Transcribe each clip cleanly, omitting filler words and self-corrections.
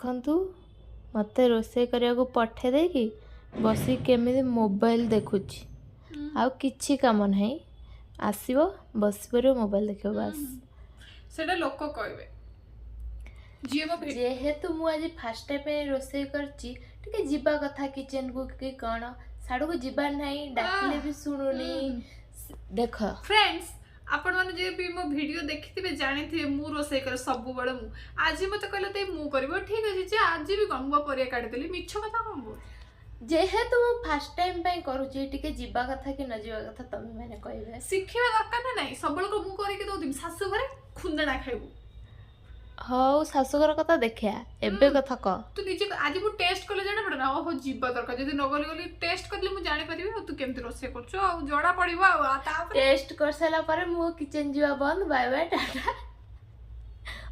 ଦେଖନ୍ତୁ, ମୋତେ ରୋଷେଇ କରିବାକୁ ପଠେଇ ଦେଇକି ବସିକି କେମିତି ମୋବାଇଲ ଦେଖୁଛି। ଆଉ କିଛି କାମ ନାହିଁ, ଆସିବ, ବସିପାରିବ, ମୋବାଇଲ ଦେଖିବ, ବାସ୍। ସେଇଟା ଲୋକ କହିବେ ଯିଏ ମୋ ଯେହେତୁ ମୁଁ ଆଜି ଫାର୍ଷ୍ଟ ଟାଇମ୍ ପାଇଁ ରୋଷେଇ କରିଛି, ଟିକେ ଯିବା କଥା କିଚେନକୁ କି କ'ଣ। ସାଡ଼କୁ ଯିବାର ନାହିଁ, ଡାକିଲେ ବି ଶୁଣୁନି। ଦେଖ। ଫ୍ରେଣ୍ଡସ୍, ଆପଣମାନେ ଯିଏ ବି ମୋ ଭିଡ଼ିଓ ଦେଖିଥିବେ, ଜାଣିଥିବେ ମୁଁ ରୋଷେଇ କରେ ସବୁବେଳେ। ମୁଁ ଆଜି ମୋତେ କହିଲେ ତ ମୁଁ କରିବ, ଠିକ୍ ଅଛି ଯେ ଆଜି ବି କ'ଣ ମୁଁ ବା ପରିବା କାଟିଦେଲି। ମିଛ କଥା କ'ଣ କହୁଛୁ? ଯେହେତୁ ମୁଁ ଫାର୍ଷ୍ଟ ଟାଇମ୍ ପାଇଁ କରୁଛି, ଟିକେ ଯିବା କଥା କି ନ ଯିବା କଥା, ତମେ ମାନେ କହିବେ। ଶିଖିବା ଦରକାର ନା ନାଇଁ? ସବୁବେଳେ କଣ ମୁଁ କରିକି ଦଉଥିବି? ଶାଶୁ ଘରେ ଖୁନ୍ଦଣା ଖାଇବୁ। ହଉ, ଶାଶୁଘର କଥା ଦେଖିବା, ଏବେ କଥା କହ। ତୁ ନିଜେ ଆଜି ମୁଁ ଟେଷ୍ଟ କଲେ ଜଣା ପଡେ ନା। ଓହୋ, ଯିବା ଦରକାର। ଯଦି ନ ଗଲି ଗଲି ଟେଷ୍ଟ କରିଲେ ମୁଁ ଜାଣିପାରିବି ଆଉ ତୁ କେମିତି ରୋଷେଇ କରୁଛୁ ଆଉ ଜଣା ପଡିବ ଆଉ ତାପରେ ଟେଷ୍ଟ କରିସାରିଲା ପରେ ମୁଁ କିଚେନ ଯିବା ବନ୍ଦ, ବାଏ ବାଏ ଟାଟା,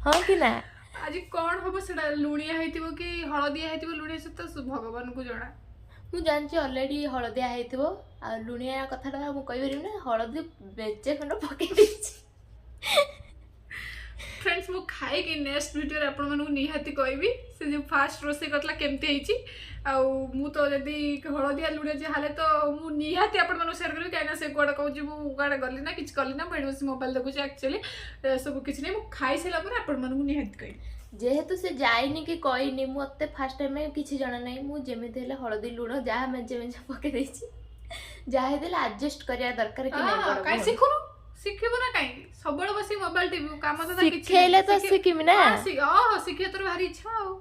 ହଁ କି ନା? ଆଜି କ'ଣ ହବ ସେଟା, ଲୁଣିଆ ହେଇଥିବ କି ହଳଦିଆ ହେଇଥିବ, ଲୁଣିଆ ସହିତ ଭଗବାନଙ୍କୁ ଜଣା। ମୁଁ ଜାଣିଛି ଅଲରେଡ଼ି ହଳଦିଆ ହେଇଥିବ। ଆଉ ଲୁଣିଆ କଥାଟା ମୁଁ କହିପାରିବି ନା। ହଳଦୀ ମେଞ୍ଚେ ଖଣ୍ଡ ପକେଇ ଦେଇଛି। ଫ୍ରେଣ୍ଡସ୍, ମୁଁ ଖାଇକି ନେକ୍ସଟ ଭିଡ଼ିଓରେ ଆପଣମାନଙ୍କୁ ନିହାତି କହିବି ସେ ଯେଉଁ ଫାଷ୍ଟ ରୋଷେଇ କରିଥିଲା କେମିତି ହେଇଛି। ଆଉ ମୁଁ ତ ଯଦି ହଳଦିଆ ଲୁଣିଆ ଯାହା ହେଲେ ତ ମୁଁ ନିହାତି ଆପଣମାନଙ୍କୁ ସେୟାର କରିବି। କାହିଁକିନା ସେ କୁଆଡ଼େ କହୁଛି ମୁଁ କୁଆଡ଼େ ଗଲି ନା କିଛି କଲି ନା, ମୁଁ ଏଠି ବସି ମୋବାଇଲ ଦେଖୁଛି। ଆକ୍ଚୁଆଲି ସବୁ କିଛି ନାହିଁ, ମୁଁ ଖାଇସାରିଲା ପରେ ଆପଣମାନଙ୍କୁ ନିହାତି କହିବି। ଯେହେତୁ ସେ ଯାଇନି କି କହିନି, ମୋତେ ଫାର୍ଷ୍ଟ ଟାଇମ୍ କିଛି ଜଣା ନାହିଁ। ମୁଁ ଯେମିତି ହେଲେ ହଳଦୀ ଲୁଣ ଯାହା ମେଞ୍ଚେ ମେଞ୍ଚେ ପକେଇ ଦେଇଛି। ଯାହା ହେଇଥିଲେ ଆଡଜଷ୍ଟ କରିବା ଦରକାର କି ନାହିଁ, ବଡ଼ କାଇଁ ଭଉଣୀ? ଶିଖୁନୁ? ଶିଖିବୁ ନା କାହିଁକି? ସବୁବେଳେ ବସି ମୋବାଇଲ ଟିପିବୁ, କାମ ଧନ୍ଦା କିଛି ଶିଖେଇଲେ ତ ଶିଖିବି ନା। ହଁ, ଶିଖିବା ତୋର ଭାରି ଇଚ୍ଛା ଆଉ।